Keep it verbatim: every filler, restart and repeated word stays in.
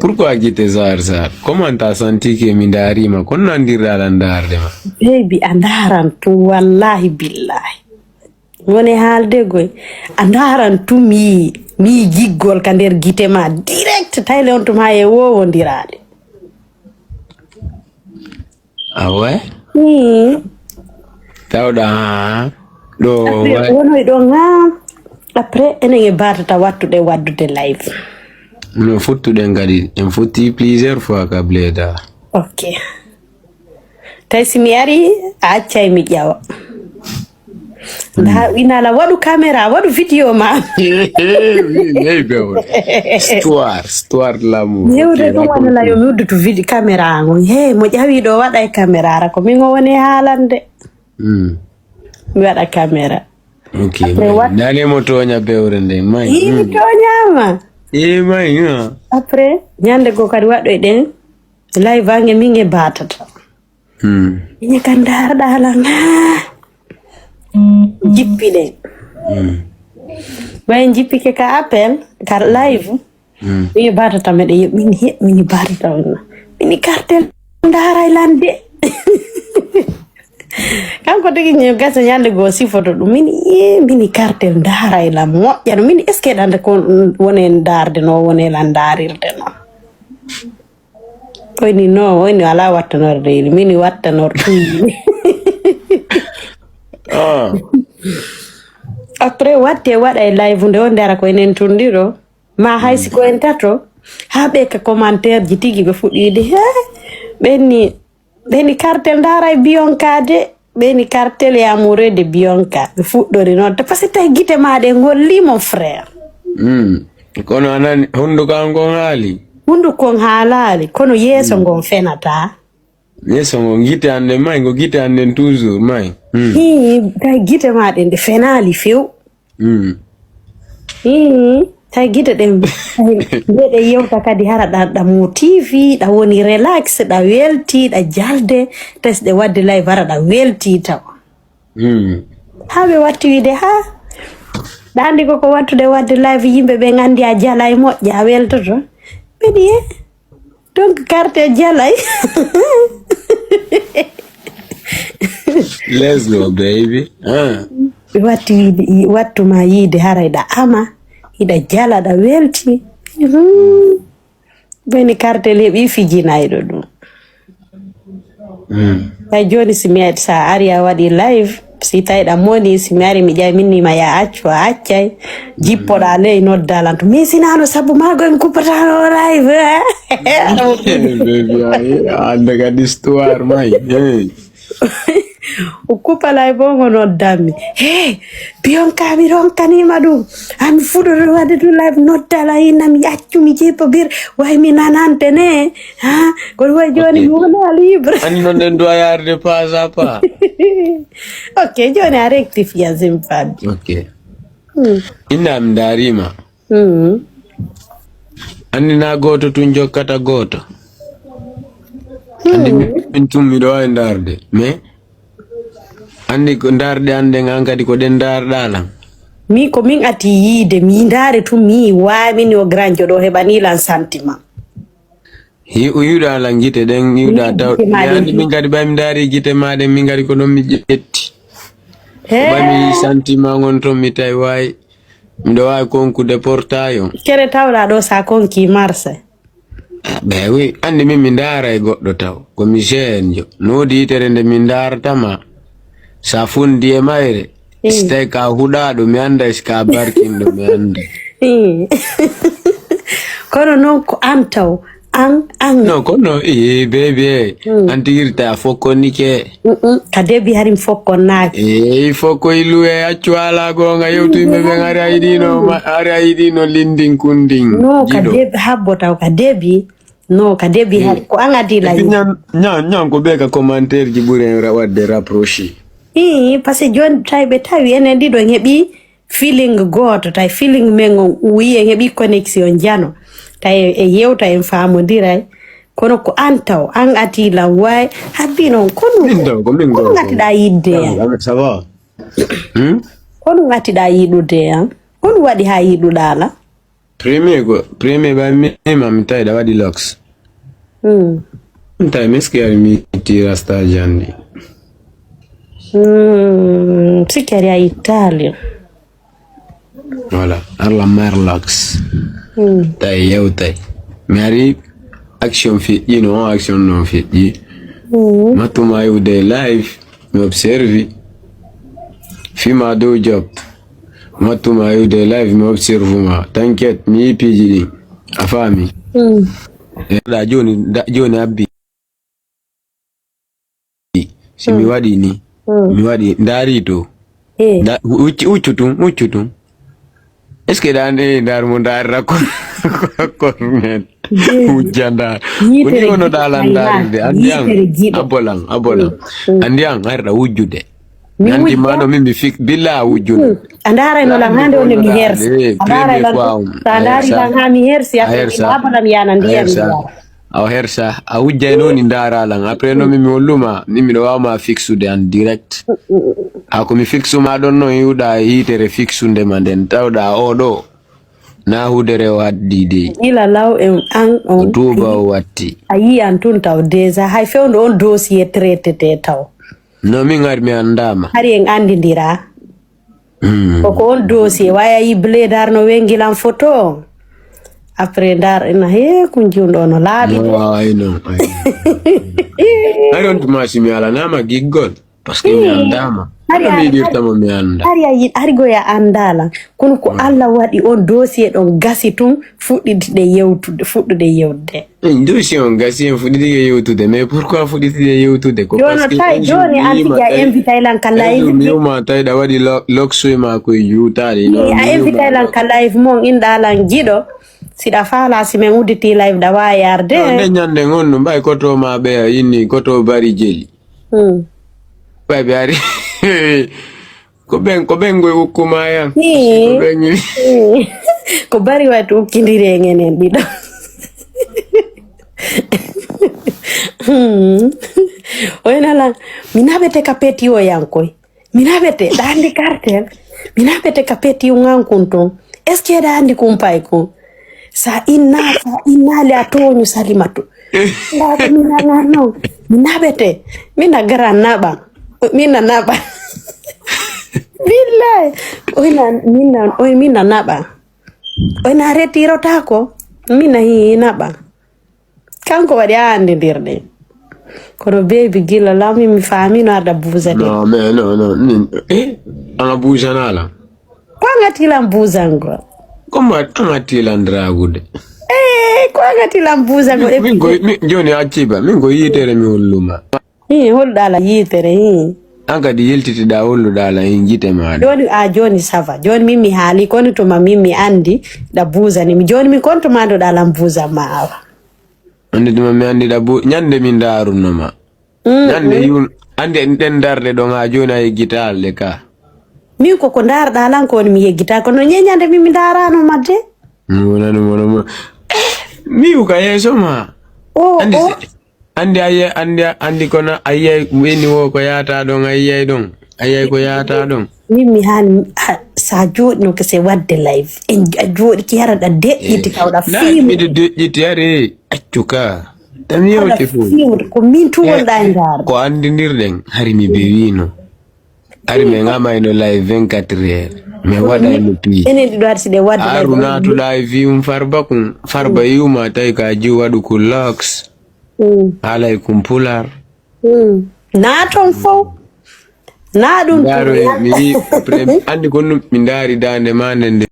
Pourquoi gite sar sar? Comment t'as senti que mi ndaarima? Kono nandirɗa ala ndaarde ma? Baby, a ndaaran tun, wallahi billahi. Woni haalde goy. A ndaaran tun mi, mi giggol ka nder gite ma direct. Tayle on tuma e wowondiraade. Ah ouais? Hmm. Tawɗa ha ɗo. Après, wa- wonoy ɗon ha. Après, enen e batata wattude waddude live. No futtuɗen kadi, en futti plusieurs fois ka bleda. Ok. Tawi si mi ari, a accay mi ƴawa. Nda, inala waɗu caméra, waɗu vidéo ma. Hey, bewre. Histoire, histoire de l'amour. Yewde ɗum wonala yo mi uddutu vidéo caméra ngon. Hey, mo ƴawi ɗo waɗa e caméra ara ko min o woni haalande. Mm. Mi waɗa caméra. Ok. Après, wat- nane mo tooña bewre nde, may. Ii, mi tooñaama. Ii, may, ah. Après, ñande goo kadi waɗɗoy ɗen, live ange min e batata. Hmm. Ine ka ndaarɗa ala nga. Jippi ɗen. Hmm. Ɓay jippike ka appel, ka live. Hmm. Min e batata meɗe yo, min he, min e batata on. Min e cartel ndaaray lan de. Kanko tigi ñe gasa ñande goo sifoto ɗum. Min, ye, min e cartel ndaaray lan moƴƴano. Min est-ce que ɗande ko wone ndaarde no, wone lan ndaarirde no. Oyni no, oyni ala wattanorde ili, mini wattanor ɗum. Ah. Après, watte waɗa e live nde o ndara ko enen tundiɗo. Ma hay si ko en tato, ha ɓe ka commentaire ji tigi ɓe fuɗɗi wiide, "He, ɓenni, ɓenni cartel ndara e Bianca de." Ɓeni cartel e amoureux de Bianca. Ɓe fuɗɗori noon. Parce que tawi gite ma ɗe ngolli, mon frère. Hmm. Kono a nani, hunduko an kon haali? Hunduko kon haalaali, kono yeeso ngon fenata. Yeeso ngon, gite an ɗen may, ko gite an ɗen toujours may. Hmm. Hii, tawi gite ma ɗen ɗe fenaali few. Mm. Ii, tawi gite ɗen, tawi nde ɗe yewta kadi hara ɗa, ɗa motivi, ɗa woni relax, ɗa welti, ɗa jalde, tawi si ɗe wadde live hara ɗa welti taw. Mm. Haa ɓe watti wiide, haa, ɗa anndi ko, ko wattude wadde live, yimɓe ɓen anndi a jala e moƴƴa, a weltoto. Ɓe ɗi, eh? Donc, carte jalay. Let's go, baby. Ah. Wattu yiide, wattu ma yiide haray ɗa ama, hiɗa jala, ɗa welti. Hmm. Ɓeni cartel heɓi fijinayɗo ɗum. Mm. Ay jooni si mi, sa ari a waɗi live, si tawi ɗa moni, si mi ari mi ƴay minni ma ya accu, a accay. Jippoɗa ley noddalan to. Mi sinano sabu maago en kuppatano live. Baby, ay, ande kadi histoire may. Hey. O kupalay bongo noddammi. Hey, Bianca mi ronkanima ɗum. Ami fuɗɗoto wadde ɗum live noddala inna mi accu mi jippo bir. Way mi nanante ne. Ha, kono way jooni mi wona libre. Ani noon en doit yarde pas à pas. Ok, jooni a rectifia simpadi. Ok. Hmm. Inna mi ndaarima. Hmm. Anndi na gooto tun jokkata gooto. Anndi min, min tun miɗo waawi ndaarde. Mais anndi ko ndaarde an ɗen an kadi ko ɗen ndaarɗa lan. Mi ko min ati yiide, mi ndaare tun mi waawi min o grand joɗo heɓani lan sentiment. Hi-, o yiɗa lan gite ɗen, yiɗa taw. Gite ma mi ɗen anndi min kadi ɓay mi ndaari gite ma ɗen, min kadi ko ɗon mi ƴetti. He. Ɓay mi sentiment ngon ton mi tawi waawi. Miɗo waawi konkude portail on. Kere tawɗa ɗo sa konki marse. Ah, ɓe wi, anndi min mi ndaara e goɗɗo taw. Ko mi jeune jo. No woodi yitere nde min ndaarata ma. Sa fundi e mayre. Mm. Si tawi ka huɗaaɗo, mi annda si ka barkinɗo, mi annda. Mm. Kono noon ko an taw, an, an. No, kono, eh, baby, eh. Mm. An tigi irta a fokkonnike. Mm-mm. Ka debi hari mi fokkonnaaki. Eh, fokko i luwe, accu ala goonga, yewtu yimɓe ɓen, hari a yiɗino, ma, hari a yiɗino lindin kundin. No, ka debi, habbo taw, ka debi. No, ka debi hari, ko an addi la. Et puis, ñan, ñan, ñan ko ɓe ka commentaire ji ɓuri en ra-, waɗde rapproché. Ii, parce que jooni tawi ɓe tawi enen ɗiɗo en heɓi feeling gooto, tawi feeling men on wiyi en heɓi connexion jano. Tawi e yewta en faamodiray. Kono ko an taw, an ati lan way, habbi noon, ko ɗum. Min taw, ko min ko ɗum ngatiɗa yidde an. Ça va? Hmm? Ko ɗum ngatiɗa yiɗude an. Ko ɗum waɗi ha yiɗuɗa lan? Premier ko premier ba mi ma mi tawi da wadi locks. Hmm. Tawi miski yari mi ti rasta jandi. Hmm. Sikari a Italia. Voilà, arla mer locks. Hmm. Tawi yewtay. Mi ari action fi ino action non fi. Hmm. Matuma yude live. Mi observe. Fima dow job. Mattuma yude live mi observe ma. T'inquiète mi yi piiji ɗin. A faami. Mm. Eh, da joni da joni abbi. Si mi waɗi ni. Mm. Mi waɗi ndari to. Eh. Da uccu uccu tun uccu tun. Est-ce que da ne dar mo dar rakko. Kornet. Wujja ndaar. Ko ni wono ɗalan ndaarde. Anndi an. Abolan, abolan. Anndi an, hayre ɗa wujjude. Mi anndi ma no min mi fik billa a wujjuno. A ndaarayno lan hannde wonde mi hersa. A ndaarayno lan. So a ndaari lan haa mi hersi, a hersa. Abolan yana ndiyam. Awa hersa, a wujjayno ni ndaara lan. Après no min mi holluma, min miɗo waawma fiksude an direct. Haa ko mi fiksuma ɗon no iwɗa e yitere fiksunde ma nden tawɗa oɗo. Na hudere waddi dey. Ila law en an on. Tuuba o watti. A yi an tun taw déjà hay fewndo on dossier traité te taw. No min hari mi andama. Hari en andidira. Mm. Koko on dossier waya yi bledar no wengilan photo. Après ndar ina he kun jiwndo no laabi. No ay no. Ay. Hari on tuma si mi ala nama giggol. Parce que mi andaama. Hari no mi yiɗirta mo mi anda. Hari a yiɗ hari goya andaala. Kono ko Allah waɗi on dossier ɗon gasi tun fuɗɗide yewtude fuɗɗude yewtude. Dossier on gasi en fuɗɗitike yewtude mais pourquoi fuɗɗitide yewtude ko parce que joni tay joni an tigi a invitay lan ka live mi yuma tay da waɗi loksoy ma ko yutari no a invitay lan ka live mon inɗa lan jiɗo siɗa faala si men udditi live da wayarde. Nde ñande ngon no mbay koto ma ɓe inni koto bari jeli. Hmm. Ɓay ɓe ari. Ko ɓen ko ɓen goy ukkuma yan. Ko ɓen. Ko bari wati ukkindiri e ngenen ɗiɗo. Hmm. Oyna lan mi naɓete ka peti o yan koy. Mi naɓete ɗa andi kartel. Mi naɓete ka peti o ngankun ton. Est ce que ɗa andi kumpay kun? Sa inna sa innali a toñu salimatu. Nda ko mi nana non mi naɓete. Mina gara naɓa. Mina naɓa. Billahi. Oyna mina oy mina naɓa. Oyna retirotako. Mina hi naɓa. Kanko waɗi a andidirɗe. Kono bebi gila lami mi famino arda buusade. Non mais non non. Eh, anga buusanala. Ko angati lan buusango. Comme angati lan dragude. Eh, ko angati lan buusango. Min ko min joni acciba min ko yitere mi holluma. Hi holɗa ala yitere hi. An kadi yiltitiɗa holluɗa ala hin jite maɗa. Joni a joni sava joni min mi haali koni tuma min mi andi ɗa buusani mi joni min kon tuma ɗoɗa lan buusan ma awa. Andi tuma mi andi ɗa bu ñande min darunno ma. Ñande yun ande ɗen darɗe ɗon ha joni a yeggita alɗe ka. Min koko darɗa lan ko woni mi yeggita kono ñeñande min mi darano madde. Mi wonani mono mo. Eh, mi yuka yeeso ma. O andi o. Andi aye andi andi kono ayay weni wo ko yaata ɗon ayay ɗon. Ayay ko yaata ɗon. Min mi hani sa joɗino kese wadde live en a joɗi ki hara ɗa deƴƴiti kawɗa fiimi. Miɗo deƴƴiti are accu ka. Tan yewti fof. Ko min tu wonɗa e ndaar. Ko andidirɗen hari mi bewino. Ari men amayno live vingt-quatre heures. Men waɗayno pi. Enen ɗiɗo arsi ɗe wadde. Aru naatuɗa e viyum farba kun farba yiwma tawi ka jiw waɗu kun loks. Haalay kun pular. Na ton fow. Na ɗum mi yi après andi kon mi ndaari dande ma nde nde.